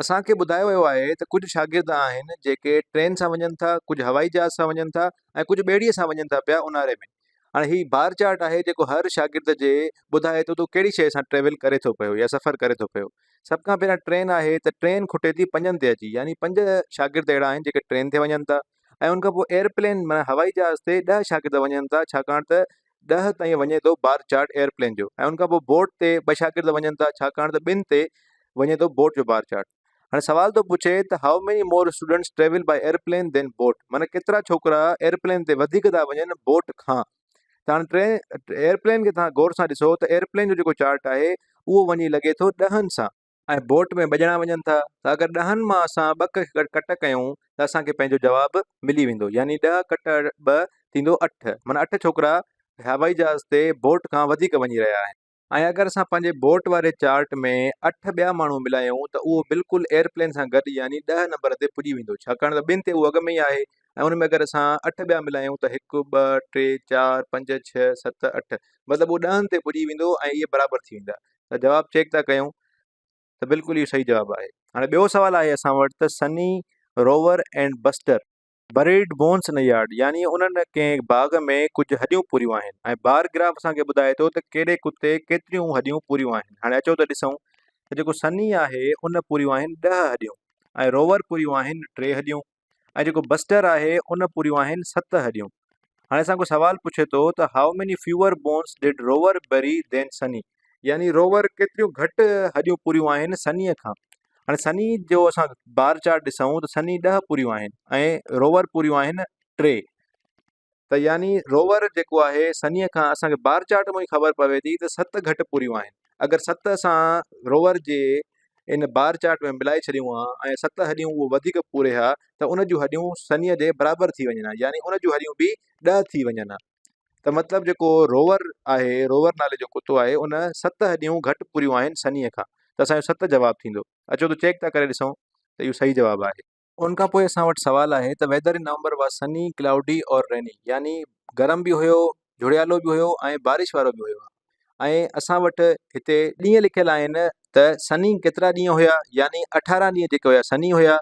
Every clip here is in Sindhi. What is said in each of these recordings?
اسان کي ٻڌايو ويو آهي ته ڪجهه شاگرد آهن جيڪي ٽرين سان وڃن ٿا، ڪجهه هوائي جهاز سان وڃن ٿا ۽ ڪجهه ٻيڙيء سان وڃن ٿا پيا اونهاري ۾. هاڻي هي بار چارٽ آهي جيڪو هر شاگرد جي ٻڌائي ٿو ته هو ڪهڙي شيء سان ٽريول ڪري ٿو پيو يا سفر ڪري ٿو پيو. سڀ کان پهريان ٽرين آهي ته ٽرين کٽي ٿي پنجن تي اچي يعني پنج شاگرد اهڙا آهن جيڪي ٽرين تي وڃن ٿا ۽ ان کان پوء ايئرپلين معنيٰ هوائي جهاز تي ڏهه شاگرد وڃن ٿا ڇاڪاڻ ته ڏهه تائين وڃي ٿو بار چارٽ ايئرپلين جو ۽ ان کان پوء بوٽ تي ٻه شاگرد وڃن ٿا ڇاڪاڻ ته ٻن تي وڃي ٿو بوٽ جو بار چارٽ. هاڻي سوال ٿو پڇي ته how many more students travel by airplane than boat معنيٰ ڪيترا ڇوڪرا ايئرپلين تي وڌيڪ ٿا وڃن بوٽ کان ته هاڻي ٽرين ايئرپلين کي توهان غور سان ڏسو ته ايئرپلين جو جيڪو چارٽ آهي اهو وڃي لڳي ٿو ڏهن سان ۽ بوٽ ۾ ٻه ڄڻا وڃن ٿا ته اگر ڏهن مان اسان ٻه ڪٽ ڪيون ته اسان کي پنهنجو جواب ملي ويندو يعني ڏهه ڪٽ ٻه ٿيندو اٺ معنيٰ اٺ ڇوڪرا هوائي جهاز تي بوٽ کان وڌيڪ وڃي رهيا آهن. ۽ اگر اسان پنهنجي بوٽ واري چارٽ ۾ اٺ ٻيا ماڻهو ملايون ته اهو بلڪل ايئرپلين سان گڏ يعني ڏهه نمبر تي پڄي ويندو ڇاڪاڻ ته ٻن تي اهو اڳ ۾ ئي آهي ۽ ان ۾ اگر اسان اٺ ٻيا ملايون ته هڪ ٻه ٽي چار پنج ڇهه ست اٺ مطلب اهو ڏهن تي پڄي ويندو ۽ اهي برابر ٿي ويندا ته جواب چيڪ ٿا ڪيون ته بلڪل اهو صحيح جواب آهي هاڻي ٻيو سوال آهي اسان وٽ ته Sunny Rover and Buster buried bones in yard يعني انهن ڪنهن باغ ۾ ڪجهه هڏيون پوريون آهن ۽ بار گراف اسان کي ٻڌائي ٿو ته ڪهڙي ڪتي ڪيتريون هڏيون پوريون آهن هاڻي اچو ته ڏسون ته جيڪو سني آهي ان پوريون آهن ڏهه هڏيون ۽ روور پوريون آهن ٽي هڏيون ۽ جيڪو بسٽر آهي ان پوريون آهن ست هڏيون هاڻي اسان کان سوال پڇي ٿو ته how many fewer bones did Rover bury than Sunny يعني روور ڪيتريون گهٽ هڏيون پوريون آهن سنيء کان هاڻي سني جو اسان بار چارٽ ڏسون ته سني ڏهه پوريون آهن ۽ روور پوريون آهن ٽي ته يعني روور جيڪو آهي سنيء کان اسان کي بار چارٽ مان ئي خبر پوي ٿي ته ست گهٽ پوريون آهن اگر ست اسان روور جي ان بار چارٽ ۾ ملائي ڇڏيون ها ۽ ست هڏيون اهو وڌيڪ پوري ها ته ان جون هڏيون سنيء جي برابر ٿي وڃن ها يعني ان جون هڏيون به ڏهه ٿي وڃن ها ته مطلب جيڪو روور آهي روور نالي جو ڪتو آهي ان ست هڏيون گهٽ پوريون آهن سنيء کان ته اسان جو ست جواب ٿيندو اچو ته چيڪ ٿا ڪري ڏسون ته اهو صحيح جواب آهي. ان کان پوء اسان وٽ سوال آهي ته weather in November was sunny, cloudy or rainy يعني گرم به هيو، جهڙيالو به هيو ۽ بارش وارو به هيو ۽ اسان وٽ هتي ڏينهن لکيل آهن ته سني ڪيترا ڏينهن هيا يعني اٺارهن ڏينهن جيڪي هيا سني هيا،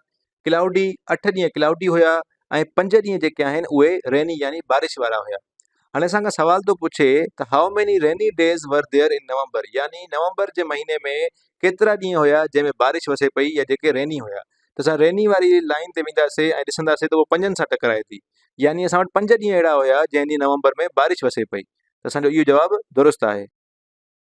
ڪلائوڊي اٺ ڏينهن ڪلائوڊي هيا ۽ پنج ڏينهن جيڪي آهن اهي ريني يعني بارش وارا هيا. هاڻي اسان کان سوال ٿو پڇي ته how many rainy days were there in November يعني نومبر جي مهيني ۾ ڪيترا ڏينهن هيا جنهن ۾ بارش وسي پئي يا جيڪي ريني هيا ته اسان ريني واري لائين تي وينداسي ۽ ڏسنداسي ته اهو پنجن سان ٽڪرائي ٿي يعني اسان وٽ پنج ڏينهن اهڙا هيا جنهن ڏينهن نومبر ۾ بارش وسي پئي ته اسان جو اهو جواب درست آهي.